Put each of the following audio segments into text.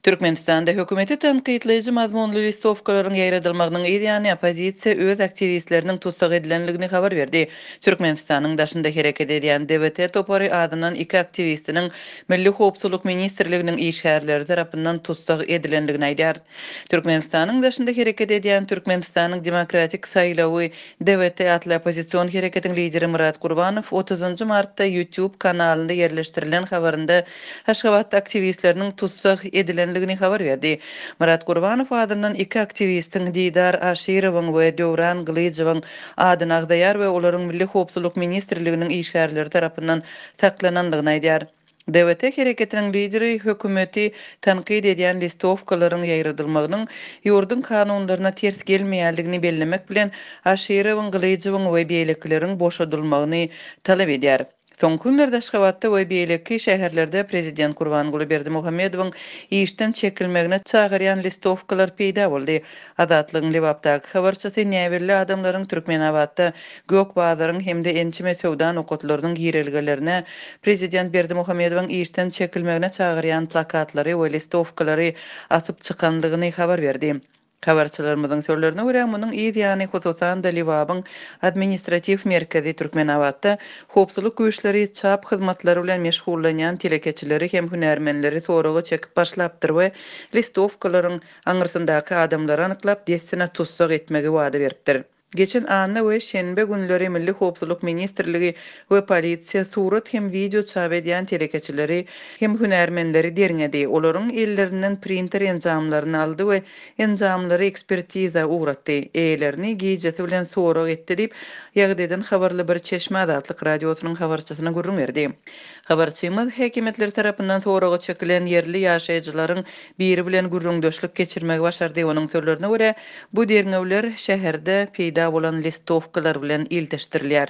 Türkmenistanda hökümeti tankytlaýjy mazmunly listowkalaryň ýaýradylmagynyň yz ýany oppozisiýa öz aktiwistleriniň tussag edilendigini habar berdi. Türkmenistanyň daşynda hereket edýän DWT topary azyndan iki aktiwistiniň Milli howpsuzlyk ministrliginiň işgärleri tarapyndan tussag edilendigini aýdýar. Türkmenistanyň daşynda hereket edýän Türkmenistanyň demokratik saýlawy DWT atly oppozision hereketiň lideri Myrat Gurbanow otuzynjy martda YouTube kanalynda ýerleşdirilen habarynda Aşgabatda aktiwistleriniň tussag edilendigini habar berdi. Myrat Gurbanow azyndan iki aktiwistiň Didar Aşyrowyň we Döwran Gylyjowyň adyny agzaýar we olaryň Milli howpsuzlyk ministrliginiň işgärleri tarapyndan saklanandygyny aýdýar. DWT hereketiniň lideri hökümeti tankyt edýän listowkalaryň ýaýradylmagynyň ýurduň kanunlaryna ters gelmeýändigini bellemek bilen, Aşyrowyň, Gylyjowyň we beýlekileriň boşadylmagyny talap edýär. Soňky günlerde Aşgabatda we beýleki şäherlerde prezident Gurbanguly Berdimuhamedowyň işden çekilmegine çagyrýan listowkalar peýda boldy. Azatlygyň Lebapdaky habarçysy näbelli adamlaryň Türkmenabatda Gök bazaryň hem-de ençeme söwda nokatlarynyň girelgelerine prezident Berdimuhamedowyň işden çekilmegine çagyrýan plakatlary we listowkalary asyp çykandygyny habar berdi. Habarçylarymyzyň sözlerine görä, munuň yz ýany, hususan-da, Lebabyň administratiw merkezi Türkmenabatda howpsuzlyk güýçleri çap hyzmatlary bilen meşgullanýan telekeçileri hem hünärmenleri soraga çekip başlapdyr we listowkalaryň aňyrsyndaky adamlary anyklap, dessine tussag etmegi wada beripdir. Geçen anna we şenbe günleri Milli howpsuzlyk ministrligi we polisiýa surat hem wideo çap edýän telekeçileri hem hünärmenleri derňedi. Olaryň ellerinden printer enjamlaryny aldy we enjamlary ekspertiza ugratdy. Eýelerini gijesi bilen sorag etdi diýip, ýagdaýdan habarly bir çeşme Azatlyk Radiosynyň habarçysyna gürrüň berdi. Habarçymyz häkimiýetler tarapyndan soraga çekilen ýerli ýaşaýjylaryň biri bilen gürrüňdeşlik geçirmegi başardy. Onuň sözlerine görä, bu derňewler şäherde peýda bolan listowkalar bilen ilteşdirilýär.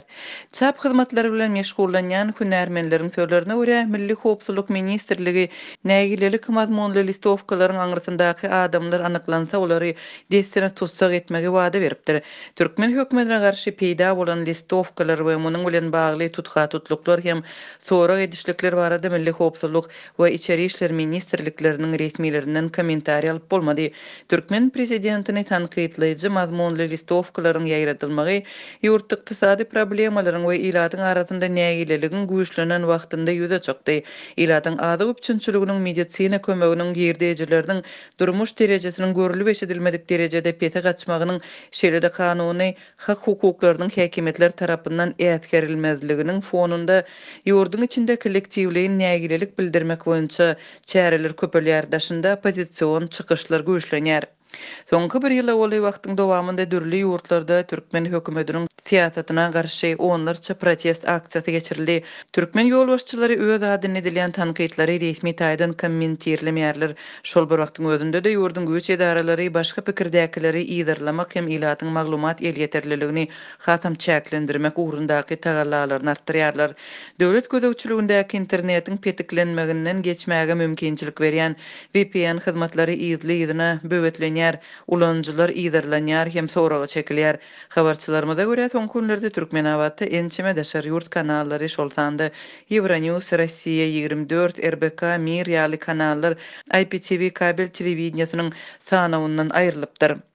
Çap hyzmatlary bilen meşgullanýan hünärmenleriň sözlerine görä, Milli howpsuzlyk ministrligi nägilelik mazmunly listowkalaryň aňyrsyndaky adamlar anyklansa, olary dessine tussag etmegi wada beripdir. Türkmen hökümetine garşy peýda bolan listowkalar we munuň bilen bagly tutha-tutluklar hem sorag edişlikler barada Milli howpsuzlyk we Içeri işler ministrlikleriniň resmilerinden kommentariý alyp bolmady. Türkmen prezidentini tankytlaýjy mazmunly listowkalaryň ýaýradylmagy ýurtda ykdysady problemalaryň we ilatyň arasynda nägileligiň güýçlenen wagtynda ýüze çykdy. Ilatyň azyk üpjünçiliginiň, medisina kömeginiň, girdejileriniň, durmuş derejesiniň görlüp-eşidilmedik derejede pese gaçmagynyň, şeýle-de kanuny hak-hukuklarynyň häkimiýetler tarapyndan äsgerilmezliginiň fonunda ýurduň içinde kollektiwleýin nägilelik bildirmek boýunça çäreler köpelýär, daşynda oppozision çykyşlar güýçlenýär. Soňky bir ýyla golaý wagtyň dowamynda dürli ýurtlarda türkmen hökümetiniň syýasatyna garşy onlarça protest aksiýasy geçirildi. Türkmen ýolbaşçylary öz adyna edilýän tankytlary resmi taýdan kommentirlemeýärler. Şol bir wagtyň özünde-de ýurduň güýç edaralary başga pikirdäkileri yzarlamak hem ilatyň maglumat elýeterliligini hasam çäklendirmek ugrundaky tagallalaryny artdyrýarlar. Döwlet gözegçiligindäki internetiň petiklenmeginden geçmäge mümkinçilik berýän vpn hyzmatlary yzly-yzyna böwetlenýär, ulanyjylar yzarlanýar hem soraga çekilýär. Habarçylarymyza görä, soňky günlerde Türkmenabatda ençeme daşary ýurt kanallary, şol sanda Euronews, Rossiýa 24, RBK, Mir ýaly kanallar IPTV kabel telewideniýesiniň sanawyndan aýrylypdyr.